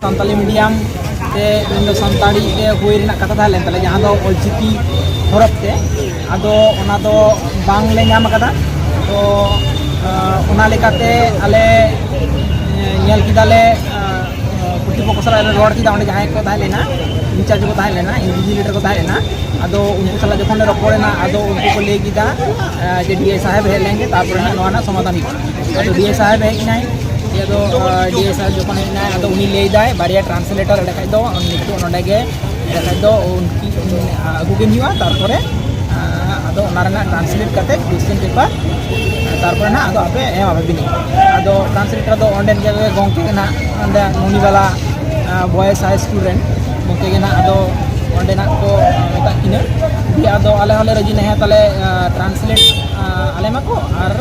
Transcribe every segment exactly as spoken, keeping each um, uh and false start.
Santali medium ᱛᱮ ᱢᱮᱱᱫᱚ ᱥᱟᱱᱛᱟᱲᱤ ᱛᱮ ᱦᱩᱭ ᱨᱮᱱᱟᱜ ᱠᱟᱛᱷᱟ ᱛᱟᱦᱮᱸ ᱞᱮᱱ ᱛᱟᱞᱮᱭᱟ, ᱡᱟᱦᱟᱸ ᱫᱚ ᱚᱞᱪᱤᱠᱤ ᱦᱚᱨᱚᱯ ᱛᱮ᱾ ᱟᱫᱚ ᱚᱱᱟ ᱫᱚ ᱵᱟᱝᱞᱮ ᱧᱟᱢ ᱟᱠᱟᱫᱟ᱾ ᱛᱚ ᱚᱱᱟ ᱞᱮᱠᱟᱛᱮ ᱟᱞᱮ ᱧᱮᱞ ᱠᱮᱫᱟᱞᱮ, ᱠᱚᱨᱛᱨᱤᱯᱚᱠᱠᱷᱚ ᱥᱟᱞᱟᱜ ᱞᱮ ᱨᱚᱲ ᱠᱮᱫᱟ, ᱚᱸᱰᱮ ᱡᱟᱦᱟᱸᱭ ᱠᱚ ᱛᱟᱦᱮᱸ ᱞᱮᱱᱟ, ᱤᱱᱪᱟᱨᱡᱽ ᱠᱚ ᱛᱟᱦᱮᱸ ᱞᱮᱱᱟ, ᱤᱱᱵᱷᱤᱡᱤᱞᱮᱴᱟᱨ ᱠᱚ ᱛᱟᱦᱮᱸ ᱞᱮᱱᱟ᱾ ᱟᱫᱚ ᱩᱱᱠᱩ ᱥᱟᱞᱟᱜ ᱡᱚᱠᱷᱚᱱ ᱞᱮ ᱨᱚᱯᱚᱲᱮᱱᱟ, ᱟᱫᱚ ᱩᱱᱠᱩ ᱠᱚ ᱞᱟᱹᱭ ᱠᱮᱫᱟ ᱡᱮ ᱰᱤ ᱟᱭ ᱥᱟᱦᱮᱵᱽ ᱦᱮᱡ ᱞᱮᱱᱜᱮ, ᱛᱟᱨᱯᱚᱨᱮ ᱦᱟᱸᱜ ᱱᱚᱣᱟ ᱨᱮᱱᱟᱜ ᱥᱚᱢᱟᱫᱷᱟᱱ ᱦᱩᱭᱩᱜᱼᱟ᱾ ᱟᱫᱚ ᱰᱤ ᱟᱭ ᱥᱟᱦᱮᱵᱽ ᱦᱮᱡ ᱮᱱᱟᱭ᱾ ᱟᱫᱚ ᱰᱤ ᱟᱭ ᱥᱟᱦᱮᱵᱽ ᱡᱚᱠᱷᱚᱱ ᱦᱮᱡ ᱮᱱᱟᱭ, ᱟᱫᱚ ᱩᱱᱤ ᱞᱟᱹᱭ ᱫᱟᱭ ᱵᱟᱨᱭᱟ ᱴᱨᱟᱱᱥᱞᱮᱴᱟᱨ ᱮᱸᱰᱮ ᱠᱷᱟᱡ ᱫᱚ ᱱᱤᱛᱚᱜ ᱱᱚᱰᱮ ᱜᱮ ᱮᱸᱰᱮ ᱠᱷᱟᱡ ᱫᱚ ᱩᱱᱠᱤᱱ ᱟᱹᱜᱩ ᱠᱤᱱ ᱦᱩᱭᱩᱜᱼᱟ᱾ ᱛᱟᱨᱯᱚᱨᱮ ᱟᱫᱚ ᱚᱱᱟ ᱨᱮᱱᱟᱜ ᱴᱨᱟᱱᱥᱞᱮᱴ ᱠᱟᱛᱮ ᱠᱚᱥᱪᱮᱱ ᱯᱮᱯᱟᱨ ᱛᱟᱨᱯᱚᱨᱮ ᱱᱟᱜ ᱟᱫᱚ ᱟᱯᱮ ᱮᱢ ᱟᱯᱮ ᱵᱤᱱᱤᱰ᱾ ᱟᱫᱚ ᱴᱨᱟᱱᱥᱞᱮᱴᱟᱨ ᱫᱚ ᱚᱸᱰᱮᱱ ᱜᱮ ᱜᱚᱢᱠᱮ ᱜᱮ ᱱᱟᱜ, ᱚᱸᱰᱮ ᱢᱚᱱᱤᱵᱟᱞᱟ ᱵᱚᱭᱮᱥ ᱦᱟᱭ ᱥᱠᱩᱞ ᱨᱮᱱ ᱜᱚᱢᱠᱮ ᱜᱮ ᱱᱟᱜ ᱟᱫᱚ ᱚᱸᱰᱮᱱᱟᱜ ᱠᱚ ᱢᱮᱛᱟᱜ ᱠᱤᱱᱟᱹ᱾ ᱫᱤᱭᱮ ᱟᱫᱚ ᱟᱞᱮ ᱦᱚᱸᱞᱮ ᱨᱟᱹᱡᱤ ᱱᱟ, ᱦᱮᱸ ᱛᱟᱦᱞᱮ ᱴᱨᱟᱱᱥᱞᱮᱴ ᱟᱞᱮ ᱢᱟᱠᱚ ᱟᱨ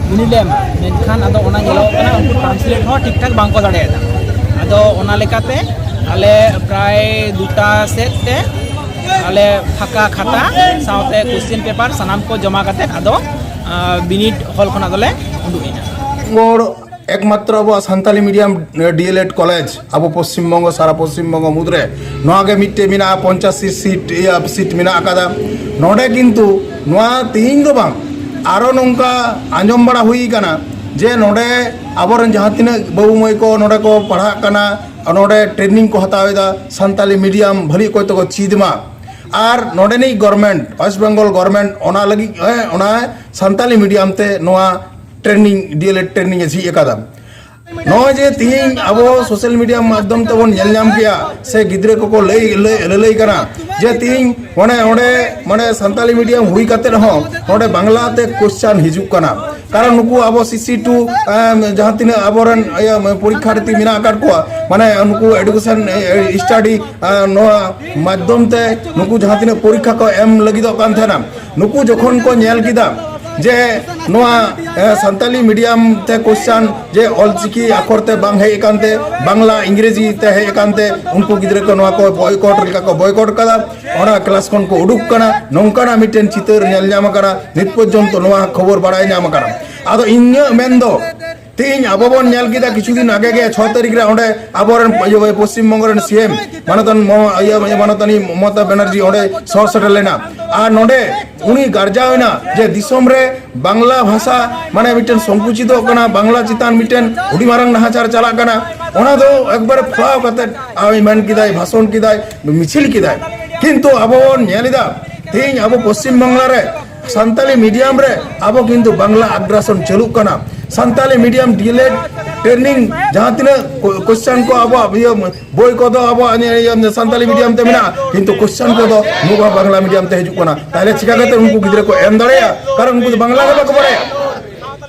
ᱵᱤᱱᱤᱰ ᱮᱢ᱾ ᱢᱮᱱᱠᱷᱟᱱ ᱟᱫᱚ ᱚᱱᱟ ᱧᱮᱞᱚᱜ ᱠᱟᱱᱟ ᱩᱱᱠᱩ ᱴᱨᱟᱱᱥᱞᱮᱴ ᱦᱚᱸ ᱴᱷᱤᱠ ᱴᱷᱟᱠ ᱵᱟᱝᱠᱚ ᱫᱟᱲᱮᱭᱟᱫᱟ᱾ ᱟᱫᱚ ᱚᱱᱟ ᱞᱮᱠᱟᱛᱮ ᱟᱞᱮ ᱯᱨᱟᱭ ᱫᱩᱴᱟ ᱥᱮᱫ ᱛᱮ ᱟᱞᱮ ᱯᱷᱟᱸᱠᱟ ᱠᱷᱟᱛᱟ ᱥᱟᱶᱛᱮ ᱠᱚᱥᱪᱮᱱ ᱯᱮᱯᱟᱨ ᱥᱟᱱᱟᱢ ᱠᱚ ᱡᱚᱢᱟ ᱠᱟᱛᱮᱫ ᱟᱫᱚ ᱵᱤᱱᱤᱰ ᱦᱚᱞ ᱠᱷᱚᱱᱟᱜ ᱫᱚᱞᱮ ᱩᱰᱩᱠ ᱮᱱᱟ᱾ ᱮᱠᱢᱟᱛᱨᱚ ᱟᱵᱚᱣᱟᱜ ᱥᱟᱱᱛᱟᱞᱤ ᱢᱤᱰᱤᱭᱟᱢ ᱰᱤ ᱮᱞ ᱮᱰ ᱠᱚᱞᱮᱡᱽ ᱟᱵᱚ ᱯᱚᱥᱪᱤᱢ ᱵᱚᱝᱜᱚ, ᱥᱟᱨᱟ ᱯᱚᱥᱪᱤᱢ ᱵᱚᱝᱜᱚ ᱢᱩᱫᱽᱨᱮ ᱱᱚᱣᱟ ᱜᱮ ᱢᱤᱫᱴᱮᱡ ᱢᱮᱱᱟᱜᱼᱟ᱾ ᱯᱚᱧᱪᱟᱥᱤ ᱥᱤᱴ, ᱤᱭᱟᱹ, ᱥᱤᱴ ᱢᱮᱱᱟᱜ ᱟᱠᱟᱫᱟ᱾ ᱱᱚᱰᱮ ᱠᱤᱱᱛᱩ ᱱᱚᱣᱟ ᱛᱮᱦᱮᱧ ᱫᱚ ᱵᱟᱝ, ᱟᱨᱚ ᱱᱚᱝᱠᱟ ᱟᱸᱡᱚᱢ ᱵᱟᱲᱟ ᱦᱩᱭ ᱠᱟᱱᱟ ᱡᱮ ᱱᱚᱰᱮ ᱟᱵᱚᱨᱮᱱ ᱡᱟᱦᱟᱸ ᱛᱤᱱᱟᱹᱜ ᱵᱟᱹᱵᱩ ᱢᱟᱹᱭ ᱠᱚ ᱱᱚᱰᱮ ᱠᱚ ᱯᱟᱲᱦᱟᱜ ᱠᱟᱱᱟ, ᱱᱚᱰᱮ ᱴᱨᱮᱱᱤᱝ ᱠᱚ ᱦᱟᱛᱟᱣ ᱮᱫᱟ, ᱥᱟᱱᱛᱟᱞᱤ ᱢᱤᱰᱤᱭᱟᱢ ᱵᱷᱟᱹᱞᱤ ᱚᱠᱚᱭ ᱛᱮᱠᱚ ᱪᱮᱫ ᱢᱟ᱾ ᱟᱨ ᱱᱚᱰᱮᱱᱤᱡ ᱜᱚᱨᱢᱮᱱᱴ, ᱳᱭᱮᱥᱴ ᱵᱮᱝᱜᱚᱞ ᱜᱚᱨᱢᱮᱱᱴ ᱚᱱᱟ ᱞᱟᱹᱜᱤᱫ, ᱦᱮᱸ, ᱚᱱᱟ ᱥᱟᱱᱛᱟᱞᱤ ᱢᱤᱰᱤᱭᱟᱢ ᱛᱮ ᱱᱚᱣᱟ ᱴᱨᱮᱱᱤᱝ, ᱰᱤ ᱮᱞ ᱮᱰ ᱴᱨᱮᱱᱤᱝ ᱮ ᱡᱷᱤᱡ ᱟᱠᱟᱫᱟ᱾ ᱱᱚᱜᱼᱚᱭ ᱡᱮ ᱛᱤᱦᱤᱧ ᱟᱵᱚ ᱥᱳᱥᱟᱞ ᱢᱤᱰᱤᱭᱟ ᱢᱟᱫᱽᱫᱷᱚᱢ ᱛᱮᱵᱚᱱ ᱧᱮᱞ ᱧᱟᱢ ᱠᱮᱜᱼᱟ, ᱥᱮ ᱜᱤᱫᱽᱨᱟᱹ ᱠᱚᱠᱚ ᱞᱟᱹᱭ, ᱞᱟᱹᱭ, ᱞᱟᱹᱞᱟᱹᱭ ᱠᱟᱱᱟ ᱡᱮ ᱛᱤᱦᱤᱧ ᱚᱱᱮ ᱚᱸᱰᱮ ᱢᱟᱱᱮ ᱥᱟᱱᱛᱟᱞᱤ ᱢᱤᱰᱤᱭᱟᱢ ᱦᱩᱭ ᱠᱟᱛᱮ ᱦᱚᱸ ᱱᱚᱰᱮ ᱵᱟᱝᱞᱟ ᱛᱮ ᱠᱚᱥᱪᱟᱱ ᱦᱤᱡᱩᱜ ᱠᱟᱱᱟ᱾ ᱠᱟᱨᱚᱱ ᱱᱩᱠᱩ ᱟᱵᱚ ᱥᱤ ᱥᱤ ᱴᱩ, ᱮᱢ, ᱡᱟᱦᱟᱸ ᱛᱤᱱᱟᱹᱜ ᱟᱵᱚᱨᱮᱱ ᱤᱭᱟᱹ ᱯᱚᱨᱤᱠᱠᱷᱟᱨᱛᱷᱤ ᱢᱮᱱᱟᱜ ᱟᱠᱟᱫ ᱠᱚᱣᱟ, ᱢᱟᱱᱮ ᱱᱩᱠᱩ ᱮᱰᱩᱠᱮᱥᱚᱱ ᱥᱴᱟᱰᱤ ᱱᱚᱣᱟ ᱢᱟᱫᱽᱫᱷᱚᱢ ᱛᱮ ᱱᱩᱠᱩ ᱡᱟᱦᱟᱸ ᱛᱤᱱᱟᱹᱜ ᱯᱚᱨᱤᱠᱠᱷᱟ ᱠᱚ ᱮᱢ ᱞᱟᱹᱜᱤᱫᱚᱜ ᱠᱟᱱ ᱛᱟᱦᱮᱱᱟ, ᱱᱩᱠᱩ ᱡᱚᱠᱷᱚᱱ ᱠᱚ ᱧᱮᱞ ᱠᱮᱫᱟ ᱡᱮ ᱱᱚᱣᱟ, ᱮ, ᱥᱟᱱᱛᱟᱞᱤ ᱢᱤᱰᱤᱭᱟᱢ ᱛᱮ ᱠᱚᱥᱪᱟᱱ ᱡᱮ ᱚᱞᱪᱤᱠᱤ ᱟᱠᱷᱚᱨ ᱛᱮ ᱵᱟᱝ ᱦᱮᱡ ᱟᱠᱟᱱ ᱛᱮ, ᱵᱟᱝᱞᱟ ᱤᱝᱨᱮᱡᱤ ᱛᱮ ᱦᱮᱡ ᱟᱠᱟᱱ ᱛᱮ, ᱩᱱᱠᱩ ᱜᱤᱫᱽᱨᱟᱹ ᱠᱚ ᱱᱚᱣᱟ ᱠᱚ ᱵᱚᱭᱠᱚᱴ ᱞᱮᱠᱟ ᱠᱚ ᱵᱚᱭᱠᱚᱴ ᱠᱟᱫᱟ᱾ ᱚᱱᱟ ᱠᱞᱟᱥ ᱠᱷᱚᱱ ᱠᱚ ᱩᱰᱩᱠ ᱠᱟᱱᱟ᱾ ᱱᱚᱝᱠᱟᱱᱟᱜ ᱢᱤᱫᱴᱮᱱ ᱪᱤᱛᱟᱹᱨ ᱧᱮᱞ ᱧᱟᱢ ᱟᱠᱟᱱᱟ᱾ ᱱᱤᱛ ᱯᱚᱨᱡᱚᱱᱛᱚ ᱱᱚᱣᱟ ᱠᱷᱚᱵᱚᱨ ᱵᱟᱲᱟᱭ ᱧᱟᱢ ᱟᱠᱟᱱᱟ᱾ ᱟᱫᱚ ᱤᱧᱟᱹᱜ ᱢᱮᱱ ᱫᱚ ᱛᱮᱦᱤᱧ ᱟᱵᱚ ᱵᱚᱱ ᱧᱮᱞ ᱠᱮᱫᱟ, ᱠᱤᱪᱷᱩ ᱫᱤᱱ ᱟᱜᱮ ᱜᱮ ᱪᱷᱚ ᱛᱟᱹᱨᱤᱠᱷ ᱨᱮ ᱚᱸᱰᱮ ᱟᱵᱚᱨᱮᱱ ᱤᱭᱟᱹ ᱯᱚᱥᱪᱤᱢ ᱵᱚᱝᱜᱚ ᱨᱮᱱ ᱥᱤ ᱮᱢ ᱢᱟᱱᱚᱛᱟᱱ ᱢᱚ-, ᱤᱭᱟᱹ ᱢᱟᱱᱚᱛᱟᱱᱤ ᱢᱚᱢᱚᱛᱟ ᱵᱮᱱᱟᱨᱡᱤ ᱚᱸᱰᱮ ᱥᱚᱦᱚᱨ ᱥᱮᱴᱮᱨ ᱞᱮᱱᱟ᱾ ᱟᱨ ᱱᱚᱸᱰᱮ ᱩᱱᱤ ᱜᱟᱨᱡᱟᱣ ᱮᱱᱟ ᱡᱮ ᱫᱤᱥᱚᱢ ᱨᱮ ᱵᱟᱝᱞᱟ ᱵᱷᱟᱥᱟ ᱢᱟᱱᱮ ᱢᱤᱫᱴᱮᱱ ᱥᱚᱝᱠᱩᱪᱤᱛᱚᱜ ᱠᱟᱱᱟ, ᱵᱟᱝᱞᱟ ᱪᱮᱛᱟᱱ ᱢᱤᱫᱴᱮᱱ ᱟᱹᱰᱤ ᱢᱟᱨᱟᱝ ᱱᱟᱦᱟᱪᱟᱨ ᱪᱟᱞᱟᱜ ᱠᱟᱱᱟ᱾ ᱚᱱᱟ ᱫᱚ ᱮᱠᱵᱟᱨᱮ ᱯᱷᱚᱞᱟᱣ ᱠᱟᱛᱮ ᱟᱭ ᱢᱮᱱ ᱠᱮᱫᱟᱭ, ᱵᱷᱟᱥᱚᱱ ᱠᱮᱫᱟᱭ, ᱢᱤᱪᱷᱤᱞ ᱠᱮᱫᱟᱭ᱾ ᱠᱤᱱᱛᱩ ᱟᱵᱚ ᱵᱚᱱ ᱧᱮᱞ ᱮᱫᱟ, ᱛᱮᱦᱮᱧ ᱟᱵᱚ ᱯᱚᱥᱪᱤᱢ ᱵᱟᱝᱞᱟ ᱨᱮ ᱥᱟᱱᱛᱟᱞᱤ ᱢᱤᱰᱤᱭᱟᱢ ᱨᱮ ᱟᱵᱚ ᱠᱤᱱᱛᱩ ᱵᱟᱝᱞᱟ ᱟᱜᱽᱨᱟᱥᱚᱱ ᱪᱟᱹᱞᱩᱜ ᱠᱟᱱᱟ᱾ ᱥᱟᱱᱛᱟᱞᱤ ᱢᱤᱰᱤᱭᱟᱢ ᱰᱤ ᱮᱞ ᱮᱰ ᱴᱨᱮᱱᱤᱝ ᱡᱟᱦᱟᱸ ᱛᱤᱱᱟᱹᱜ ᱠᱚ-, ᱠᱚᱥᱪᱟᱱ ᱠᱚ ᱟᱵᱚᱣᱟᱜ ᱤᱭᱟᱹ ᱵᱳᱭ ᱠᱚᱫᱚ ᱟᱵᱚᱣᱟᱜ ᱱᱤᱭᱟᱹ, ᱤᱭᱟᱹ ᱥᱟᱱᱛᱟᱞᱤ ᱢᱤᱰᱤᱭᱟᱢ ᱛᱮ ᱢᱮᱱᱟᱜᱼᱟ, ᱠᱤᱱᱛᱩ ᱠᱚᱥᱪᱟᱱ ᱠᱚᱫᱚ ᱱᱚᱣᱟ ᱵᱟᱝᱞᱟ ᱢᱤᱰᱤᱭᱟᱢ ᱛᱮ ᱦᱤᱡᱩᱜ ᱠᱟᱱᱟ᱾ ᱛᱟᱦᱞᱮ ᱪᱤᱠᱟ ᱠᱟᱛᱮ ᱩᱱᱠᱩ ᱜᱤᱫᱽᱨᱟᱹ ᱠᱚ ᱮᱢ ᱫᱟᱲᱮᱭᱟᱜᱼᱟ? ᱠᱟᱨᱚᱱ ᱩᱱᱠᱩ ᱫᱚ ᱵᱟᱝᱞᱟ ᱜᱮ ᱵᱟᱠᱚ ᱵᱟᱲᱟᱭᱟ᱾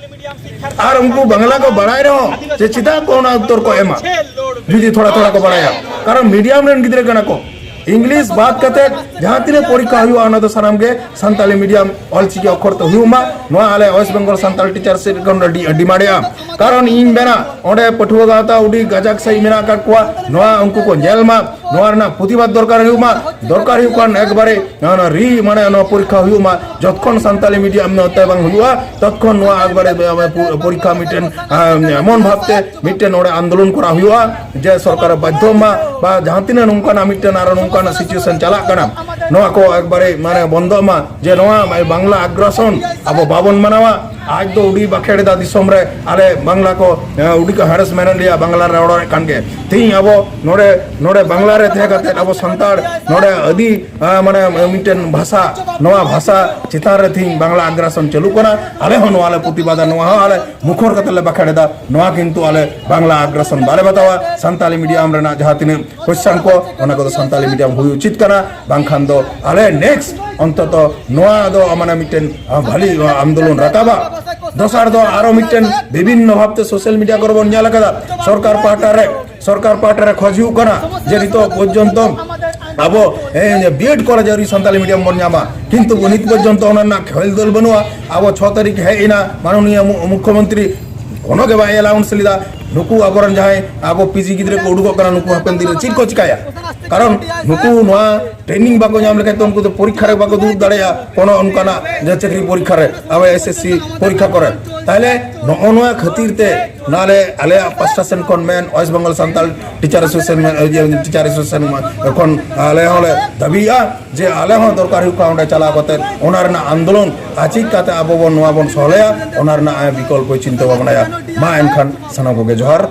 ᱟᱨ ᱩᱱᱠᱩ ᱵᱟᱝᱞᱟ ᱠᱚ ᱵᱟᱲᱟᱭ ᱨᱮᱦᱚᱸ ᱡᱮ ᱪᱮᱫᱟᱜ ᱠᱚ ᱚᱱᱟ ᱩᱛᱛᱚᱨ ᱠᱚ ᱮᱢᱟ, ᱡᱩᱫᱤ ᱛᱷᱚᱲᱟ ᱛᱷᱚᱲᱟ ᱠᱚ ᱵᱟᱲᱟᱭᱟ? ᱠᱟᱨᱚᱱ ᱢᱤᱰᱤᱭᱟᱢ ᱨᱮᱱ ᱜᱤᱫᱽᱨᱟᱹ ᱠᱟᱱᱟ ᱠᱚ᱾ ᱤᱝᱞᱤᱥ ᱵᱟᱫ ᱠᱟᱛᱮ ᱡᱟᱦᱟᱸ ᱛᱤᱱᱟᱹᱜ ᱯᱚᱨᱤᱠᱠᱷᱟ ᱦᱩᱭᱩᱜᱼᱟ, ᱚᱱᱟ ᱫᱚ ᱥᱟᱱᱟᱢ ᱜᱮ ᱥᱟᱱᱛᱟᱞᱤ ᱢᱤᱰᱤᱭᱟᱢ ᱚᱞᱪᱤᱠᱤ ᱚᱠᱠᱷᱚᱨ ᱛᱮ ᱦᱩᱭᱩᱜ ᱢᱟ, ᱱᱚᱣᱟ ᱟᱞᱮ ᱳᱭᱮᱥᱴ ᱵᱮᱝᱜᱚᱞ ᱥᱟᱱᱛᱟᱲ ᱴᱤᱪᱟᱨ ᱥᱮᱫ ᱠᱷᱚᱱ ᱟᱹᱰᱤ, ᱟᱹᱰᱤ ᱰᱤᱢᱟᱱᱰᱮᱜᱼᱟ᱾ ᱠᱟᱨᱚᱱ ᱤᱧ ᱢᱮᱱᱟ, ᱚᱸᱰᱮ ᱯᱟᱹᱴᱷᱩᱣᱟᱹ ᱜᱟᱶᱛᱟ ᱟᱹᱰᱤ ᱜᱟᱡᱟᱠ ᱥᱟᱺᱦᱤᱡ ᱢᱮᱱᱟᱜ ᱟᱠᱟᱫ ᱠᱚᱣᱟ, ᱱᱚᱣᱟ ᱩᱱᱠᱩ ᱠᱚ ᱧᱮᱞ ᱢᱟ, ᱱᱚᱣᱟ ᱨᱮᱱᱟᱜ ᱯᱨᱚᱛᱤᱵᱟᱫ ᱫᱚᱨᱠᱟᱨ ᱦᱩᱭᱩᱜ ᱢᱟ᱾ ᱫᱚᱨᱠᱟᱨ ᱦᱩᱭᱩᱜ ᱠᱷᱟᱱ ᱮᱠᱵᱟᱨᱮ ᱱᱚᱣᱟ ᱨᱤ-, ᱢᱟᱱᱮ ᱱᱚᱣᱟ ᱯᱚᱨᱤᱠᱠᱷᱟ ᱦᱩᱭᱩᱜ ᱢᱟ, ᱡᱚᱛᱠᱷᱚᱱ ᱥᱟᱱᱛᱟᱞᱤ ᱢᱤᱰᱤᱭᱟᱢ ᱱᱚᱛᱮ ᱵᱟᱝ ᱦᱩᱭᱩᱜᱼᱟ, ᱛᱚᱛᱠᱷᱚᱱ ᱱᱚᱣᱟ ᱮᱠᱵᱟᱨᱮ ᱯᱚᱨᱤᱠᱠᱷᱟ ᱢᱤᱫᱴᱮᱱ, ᱟᱸ, ᱮᱢᱚᱱ ᱵᱷᱟᱵᱛᱮ ᱢᱤᱫᱴᱮᱱ ᱱᱚᱰᱮ ᱟᱱᱫᱳᱞᱚᱱ ᱠᱚᱨᱟᱣ ᱦᱩᱭᱩᱜᱼᱟ ᱡᱮ ᱥᱚᱨᱠᱟᱨ ᱵᱟᱫᱽᱫᱷᱚ ᱢᱟ, ᱵᱟ ᱡᱟᱦᱟᱸ ᱛᱤᱱᱟᱹᱜ ᱱᱚᱝᱠᱟᱱᱟᱜ ᱢᱤᱫᱴᱮᱱ ᱟᱨᱚ ᱱᱚᱝᱠᱟᱱᱟᱜ situation ᱪᱟᱞᱟᱜ ᱠᱟᱱᱟ, ᱱᱚᱣᱟ ᱠᱚ ᱮᱠᱵᱟᱨᱮ ᱢᱟᱱᱮ ᱵᱚᱱᱫᱚᱜ ᱢᱟ, ᱡᱮ ᱱᱚᱣᱟ ᱵᱟᱝᱞᱟ ᱟᱜᱽᱨᱟᱥᱚᱱ ᱟᱵᱚ ᱵᱟᱵᱚᱱ ᱢᱟᱱᱟᱣᱟ᱾ ᱟᱡ ᱫᱚ ᱩᱰᱤ ᱵᱟᱠᱷᱮᱲ ᱮᱫᱟ ᱫᱤᱥᱚᱢ ᱨᱮ, ᱟᱞᱮ ᱵᱟᱝᱞᱟ ᱠᱚ, ᱮ, ᱩᱰᱤ ᱠᱚ harassment ᱮᱫ ᱞᱮᱭᱟ, ᱵᱟᱝᱞᱟ ᱨᱮ ᱨᱚᱲᱮᱫ ᱠᱟᱱ ᱜᱮ᱾ ᱛᱮᱦᱤᱧ ᱟᱵᱚ ᱱᱚᱰᱮ, ᱱᱚᱰᱮ ᱵᱟᱝᱞᱟ ᱨᱮ ᱛᱟᱦᱮᱸ ᱠᱟᱛᱮ ᱟᱵᱚ ᱥᱟᱱᱛᱟᱲ ᱱᱚᱰᱮ ᱟᱹᱫᱤ, ᱮ, ᱢᱟᱱᱮ ᱢᱤᱫᱴᱮᱱ ᱵᱷᱟᱥᱟ, ᱱᱚᱣᱟ ᱵᱷᱟᱥᱟ ᱪᱮᱛᱟᱱ ᱨᱮ ᱛᱮᱦᱤᱧ ᱵᱟᱝᱞᱟ ᱟᱜᱽᱨᱟᱥᱚᱱ ᱪᱟᱹᱞᱩᱜ ᱠᱟᱱᱟ᱾ ᱟᱞᱮ ᱦᱚᱸ ᱱᱚᱣᱟ ᱞᱮ ᱯᱨᱚᱛᱤᱵᱟᱫᱟ, ᱱᱚᱣᱟ ᱦᱚᱸ ᱟᱞᱮ ᱢᱩᱠᱷᱚᱨ ᱠᱟᱛᱮ ᱞᱮ ᱵᱟᱠᱷᱮᱲ ᱮᱫᱟ᱾ ᱱᱚᱣᱟ ᱠᱤᱱᱛᱩ ᱟᱞᱮ ᱵᱟᱝᱞᱟ ᱟᱜᱽᱨᱟᱥᱚᱱ ᱵᱟᱞᱮ ᱵᱟᱛᱟᱣᱟ᱾ ᱥᱟᱱᱛᱟᱞᱤ ᱢᱤᱰᱤᱭᱟᱢ ᱨᱮᱱᱟᱜ ᱡᱟᱦᱟᱸ ᱛᱤᱱᱟᱹᱜ question ᱠᱚ, ᱚᱱᱟ ᱠᱚᱫᱚ ᱥᱟᱱᱛᱟᱞᱤ ᱢᱤᱰᱤᱭᱟᱢ ᱦᱩᱭ ᱩᱪᱤᱛ ᱠᱟᱱᱟ, ᱵᱟᱝᱠᱷᱟᱱ ᱫᱚ ᱟᱞᱮ next ᱚᱱᱛᱚᱛᱚ ᱱᱚᱣᱟ ᱫᱚ ᱢᱟᱱᱮ ᱢᱤᱫᱴᱮᱱ, ᱟ, ᱵᱷᱟᱞᱤ, ᱟ, ᱟᱱᱫᱳᱞᱚᱱ ᱨᱟᱠᱟᱵᱟ᱾ ᱫᱚᱥᱟᱨ ᱫᱚ ᱟᱨᱚ ᱢᱤᱫᱴᱮᱱ ᱵᱤᱵᱷᱤᱱᱱᱚ ᱵᱷᱟᱵᱛᱮ social media ᱠᱚᱨᱮ ᱵᱚᱱ ᱧᱮᱞ ᱟᱠᱟᱫᱟ, ᱥᱚᱨᱠᱟᱨ ᱯᱟᱦᱴᱟ ᱨᱮ, ᱥᱚᱨᱠᱟᱨ ᱯᱟᱦᱴᱟ ᱨᱮ ᱠᱷᱚᱡᱽ ᱦᱩᱭᱩᱜ ᱠᱟᱱᱟ ᱡᱮ ᱱᱤᱛᱚᱜ ᱯᱚᱨᱡᱚᱱᱛᱚ ᱟᱵᱚ, ᱮ, B.Ed ᱠᱚᱞᱮᱡᱽ ᱟᱹᱣᱨᱤ ᱥᱟᱱᱛᱟᱞᱤ ᱢᱤᱰᱤᱭᱟᱢ ᱵᱚᱱ ᱧᱟᱢᱟ, ᱠᱤᱱᱛᱩ ᱱᱤᱛ ᱯᱚᱨᱡᱚᱱᱛᱚ ᱚᱱᱟ ᱨᱮᱱᱟᱜ ᱠᱷᱮᱞᱫᱚᱞ ᱵᱟᱹᱱᱩᱜᱼᱟ᱾ ᱟᱵᱚ ᱪᱷᱚ ᱛᱟᱹᱨᱤᱠᱷ ᱦᱮᱡ ᱮᱱᱟ, ᱢᱟᱱᱚᱱᱤᱭᱚ ᱢᱩ-, ᱢᱩᱠᱷᱭᱚᱢᱚᱱᱛᱨᱤ ᱠᱳᱱᱳ ᱜᱮ ᱵᱟᱭ announce ᱞᱮᱫᱟ᱾ ᱱᱩᱠᱩ ᱟᱵᱚᱨᱮᱱ ᱡᱟᱦᱟᱸᱭ ᱟᱵᱚ PG ᱜᱤᱫᱽᱨᱟᱹ ᱠᱚ ᱩᱰᱩᱠᱚᱜ ᱠᱟᱱᱟ, ᱱᱩᱠᱩ ᱦᱟᱯᱮᱱ ᱫᱤᱱ ᱨᱮ ᱪᱮᱫ ᱠᱚ ᱪᱤᱠᱟᱹᱭᱟ? ᱠᱟᱨᱚᱱ ᱱᱩᱠᱩ ᱱᱚᱣᱟ ᱴᱨᱮᱱᱤᱝ ᱵᱟᱠᱚ ᱧᱟᱢ ᱞᱮᱠᱷᱟᱱ ᱛᱚ ᱩᱱᱠᱩ ᱫᱚ ᱯᱚᱨᱤᱠᱠᱷᱟ ᱨᱮ ᱵᱟᱠᱚ ᱫᱩᱲᱩᱵ ᱫᱟᱲᱮᱭᱟᱜᱼᱟ, ᱠᱳᱱᱳ ᱚᱱᱠᱟᱱᱟᱜ ᱡᱮ ᱪᱟᱹᱠᱨᱤ ᱯᱚᱨᱤᱠᱠᱷᱟ ᱨᱮ, ᱟᱵᱚ ᱮᱥ ᱮᱥ ᱥᱤ ᱯᱚᱨᱤᱠᱠᱷᱟ ᱠᱚᱨᱮ᱾ ᱛᱟᱦᱞᱮ ᱱᱚᱜᱼᱚ ᱱᱚᱣᱟ ᱠᱷᱟᱹᱛᱤᱨ ᱛᱮ ᱱᱚᱰᱮ ᱟᱞᱮᱭᱟᱜ ᱯᱟᱥᱴᱟ ᱥᱮᱱ ᱠᱷᱚᱱ ᱢᱮᱱ, west Bengal Santal teacher association, teacher association ᱠᱷᱚᱱ ᱟᱞᱮ ᱦᱚᱸᱞᱮ ᱫᱟᱹᱵᱤᱭᱮᱫᱼᱟ ᱡᱮ ᱟᱞᱮ ᱦᱚᱸ ᱫᱚᱨᱠᱟᱨ ᱦᱩᱭᱩᱜ ᱠᱟᱱᱟ ᱚᱸᱰᱮ ᱪᱟᱞᱟᱣ ᱠᱟᱛᱮ ᱚᱱᱟ ᱨᱮᱱᱟᱜ ᱟᱱᱫᱳᱞᱚᱱ ᱟᱹᱪᱤᱠ ᱠᱟᱛᱮ ᱟᱵᱚ ᱵᱚᱱ ᱱᱚᱣᱟ ᱵᱚᱱ ᱥᱚᱞᱦᱮᱭᱟ, ᱚᱱᱟ ᱨᱮᱱᱟᱜ ᱵᱤᱠᱚᱞᱯᱚ ᱪᱤᱱᱛᱟᱹ ᱵᱷᱟᱵᱽᱱᱟᱭᱟ᱾ ᱢᱟ ᱮᱱᱠᱷᱟᱱ ᱥᱟᱱᱟᱢ ᱠᱚᱜᱮ ᱡᱚᱦᱟᱨ᱾